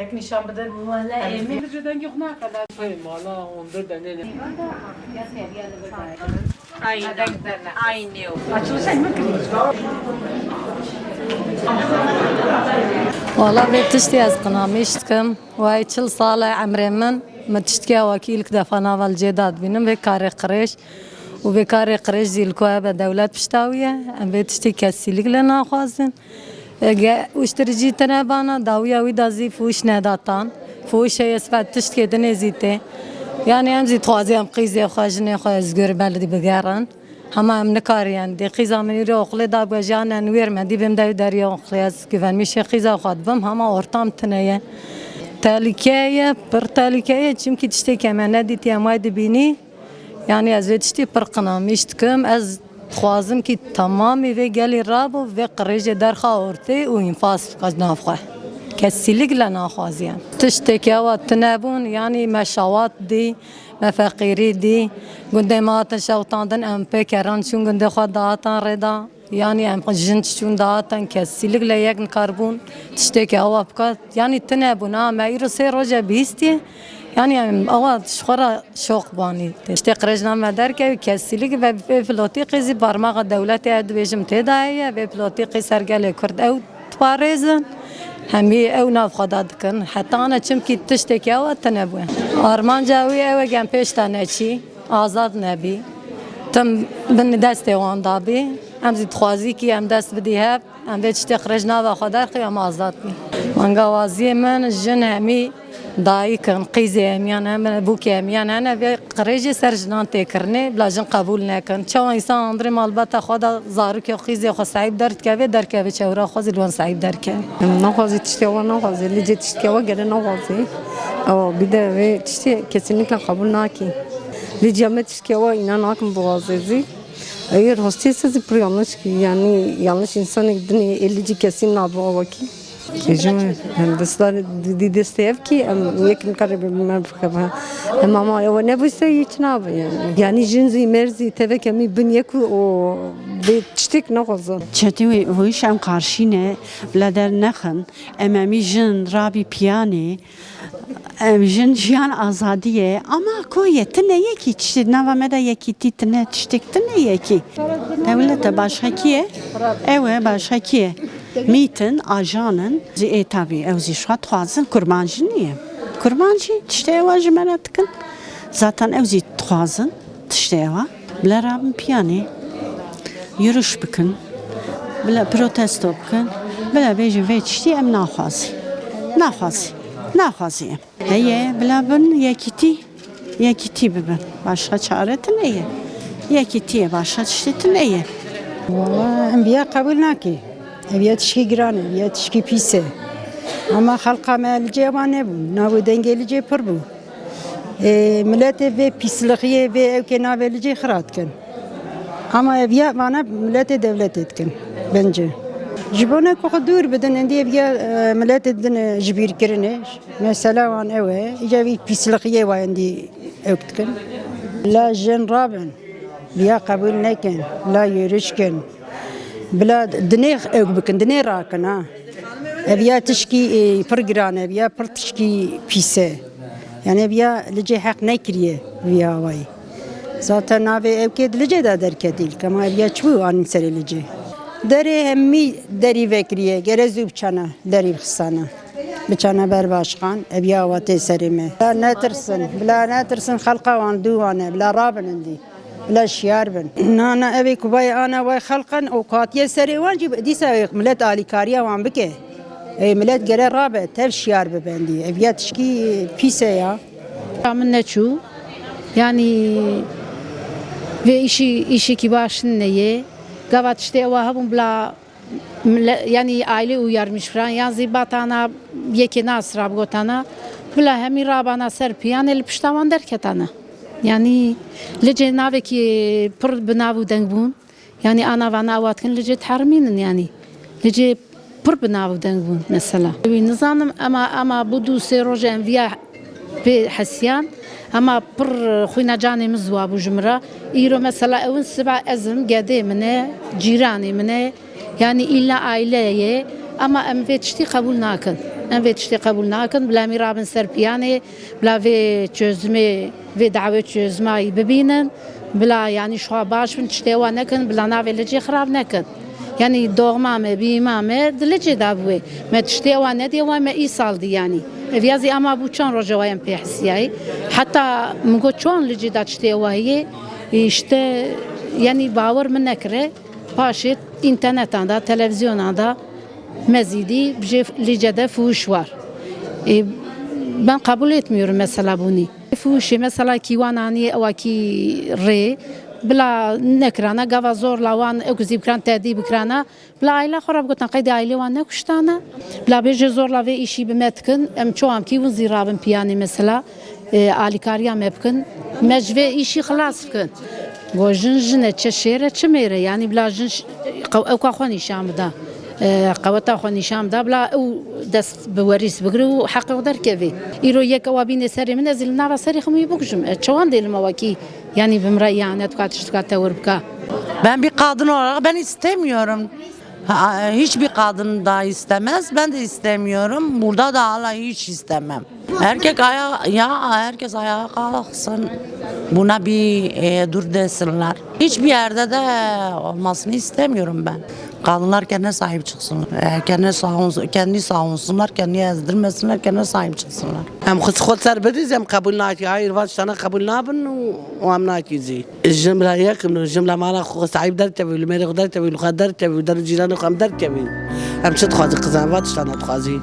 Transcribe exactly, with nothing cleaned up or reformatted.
Tek nîşan bide. Wala êmî. Cedengê xwe naqele. Hey, mala on dört tane ne? Aynı. Aynı yok. Wala vê tiştê ez qinamîş dikim. Wayê çil sal e emrê min. Min tiştke wekî ilk defa nava li cê da dibînim. Vê karê qirêj û vê karê qirêj zî li ku hebe dewlet pişta wî ye. Em vê tiştê kesîlik lê naxwazin. Ge-, uştiricî tine bana, dawiya wî da zî fuş nedatan. Fuş heye sifet tiştkê dinê zî tê. Yani em zî dixwazî em qîzê xwe, jinê xwe özgür beldî bigerin. Hema em nikariyen. Dê qîza min îro oxlê da bû, jiyanen wêr me. Dî bim dev derya oxlê, ez güvenmişê qîza xwe dibim. Hema ortam tine ye. Tehlike ye, pir tehlike ye. Çimkî tiştê ke me nedîtiye, em way dibînî. Yani ez vê tiştî pir qinamîş dikim. Ez dixwazim kî temamî vê gelî rabo, vê qirêjê derxa ortê û înfaz bike nav xwe. Kesîlik le naxwaziye. Tiştêk ewa tine bûn, yani me şawat dî, me feqîrî dî. Gundê me hatin şewtandin, em pê keran çûn gundê xwe dahatan rê da. Yani em jin çûn dahatan, kesîlik le yek nikarbûn tiştêk ewa bikat. Yani tine bûn. Ha, me îro sê roje bihîstiye. Yani em awa ji xwe re şoq banî. Tiştê qirêj nav me derkevî, kesîlik ve vê pilotî qîzî barmaxa dewletê, ez dibêjim tê de heye, vê pilotî qî ser gelê Kurd ew diparêzin. Hemî ew nav xwe da dikin. Heta ana çimkî tiştêk ewa tine bûye. Armanca wî ew e, gem pêş de neçî, azad nebî. Tim bin destê wan da bî. Em zî dixwazî kî em dest bidî hev. Em vê tiştê qirêj nava xwe derxî, em azad bî. Mangawaziyê min jin hemî dayik in, qîzê hemiyan hene, bûkê hemiyan hene, vê qirêjê ser jinan tê kirinê, bila jin qebûl nekin. Çawa însan andrê malbata xwe da zarokê qîzê xwe sahîb derdikeve, derkeve çewra xwe zî li wan sahîb derkeve. Em naxwazî tiştê wan naxwazî, licê tiştê wan gere naxwazî. Ewa bide vê tiştê kesinlikle qebûl nakî. Licê me tiştê wan îna nakin biwazê zî. Eger hostê se zî pir yanlış ki, yani yanlış insanê dinê ê licî kesî nabe awa kî. Êjim hem destdarê dî destê ev kî em yek nikare bi me bikeve. Em ama ew nebû se hiç nabe yani. Yani jin zî mer zî tevek em ê bin yek û vê tiştek naxwazin. Çetî wî, wî iş em qarşî ne, bila dernexin. Em hemî jin rabî piyanê. Em jin jiyan azadî ye. Ama ko ye? Tine yekî tiştê nava me de yekîtî tine, tiştek tine yekî. Dewlete başka kî ye? Ew e başka kî ye? Mîtin, ajanin. Zî ê tabî ew zî şwa dixwazin. Kurmancî niye? Kurmancî tiştê ewa ji me re dikin. Zaten ew zî dixwazin. Tiştê ewa, bila rabin piyanê, yürüyüş bikin, bila protesto bikin, bila bêjin vê tiştî em naxwazî. Naxwazî. Naxwazî em. Heye, bila bin yekîtî, yekîtî bibin. Başka çare tine ye. Yekîtî ye, başka tiştê tine ye. Wala em viya qebûl nakî. Ev ya tişkî giran e, ev ya tişkî pîs e. Ama xelqa me li cê wan nebû. Nav û dengê li cê pir bû. Ê, miletê vê pîslixiyê, vê ewkê navê li cê xira dikin. Ama ev ya vana miletê dewletê dikin, bence. Ji bo ne ku xwe dûr bidin, endî ev ya, e, miletê din, e, ji bîr kirine. Mesela wan ew e, îca vî pîslixiyê wa endî ewk dikin. La jin rabin, viya qebûl nekin, la yêriş kin. Bila dinê ewk bikin, dinê rakin ha. Ev ya tişkî, e, pir giran e, ev ya pir tişkî pîs e. Yani ev ya li cê heq nekiriye vî awayî. Zaten navê ewkê di li cê de derketî, kema ev ya çi bû anîn serê li cê. Derê hemî derî vekiriye, gere zû biçana, derî bixisana. Biçana ber başkan, ev ya awa tê serê me. Bila netirsin, bila netirsin, xelqa wan dû wan e, bila rabin endî. Bila şiyar bin. Na, na, ev ê ku bayê ana way xelqan û ku hatiye serê wan jî dîsa milet alîkariya wan bike. Ê, milet gere rabe, tev şiyar bibendî. Ev ya tişkî pîs e ya. Ya min neçû. Yanî vê îşî, îşekî baş neye. Gava tiştê ewa hebûn bila mile-, yanî aile uyarmış falan. Yan zî batana yekê nas rabgotana. Bila hemî rabana ser piyanê li pişta wan derketana. Yanî li cê navekî pir bi nav û deng bûn. Yanî ana vana ewa dikin li cê diherimînin yanî. Li cê pir bi nav û deng bûn mesela. Wî nizanim ema, ema bû du sê roj em viya pê hesiyan. Ema pir xwîna canê min ziwa bû ji min re. Îro mesela ewin siba ez im, gedê min e, cîranê min e. Yanî îlla aile ye. Ema em vê tiştî qebûl nakin. Em vê tiştê qebûl nakin, bila em ê rabin ser piyanê, bila vê çözümê, vê dawê çözümayî bibînin, bila yanî ji xwe baş bin, tiştê wan nekin, bila navê Licê xirab nekin. Yanî doxma me, bîma me di Licê de bûye. Me tiştê wan nediye, wan me îsal dî yanî. Ev ya zî ama bû çend roje wa em pê hesiyayî. Heta min got çawan Licê de tiştê wa heye, îşte yanî bawer min nekire. Paşê înternetan de, televîzyonan de me zî dî, bijê Licê de fuhuş var. E, ben kabul etmiyorum mesela bunu. Fuhuşê mesela kî wan anî ewa kî rê, bila nekirana, gava zorla wan ew ku zî bikran, tedî bikirana, bila aîla xwe re bigotan, qeydê aîlê wan nekuştana. Bila bêje zorla vê îşî bi me dikin, em çawan kî hûn zî rabin piyanê mesela, e, alîkariya me bikin, me ji vê îşî xilas bikin. Go jin jin e, çi şêr e, çi mêr e, yanî bila jin ş-, qew-, ewka xwe nîşan bida. E, qeweta xwe nîşan bida, bila ew dest bi werîs bigire û heqê xwe derkeve. Îro yek ewa bîne serê min, ez ê li nava serê xwe wî bikujim. E, çawan dê li me wekî, yanî bi min re îhanet bika, tişt bika, tewir bika. Ben bir kadın olarak ben istemiyorum. Ha, hiçbir kadın da istemez, ben de istemiyorum. Burada da hala hiç istemem. Erkek ayağa, ya herkes ayağa kalksın. Buna bir e, dur desinler. Hiçbir yerde de olmasını istemiyorum ben. Kadınlar kendine sahip çıksın. E, kendine savun-, kendini savunsunlar, kendini ezdirmesinler, kendine sahip çıksınlar. Em xwe xwe ser bidîz, em qebûl nakî. Hayır, van tiştana qebûl nabin û, û em nakî zî. Jimla yekim, jimla mala xwe sahîb dertevî, li mêrê xwe dertevî, li xwe dertevî, der û cîranê xwe em dertevî. Em çi dixwazî, qizan va tiştana dixwazî.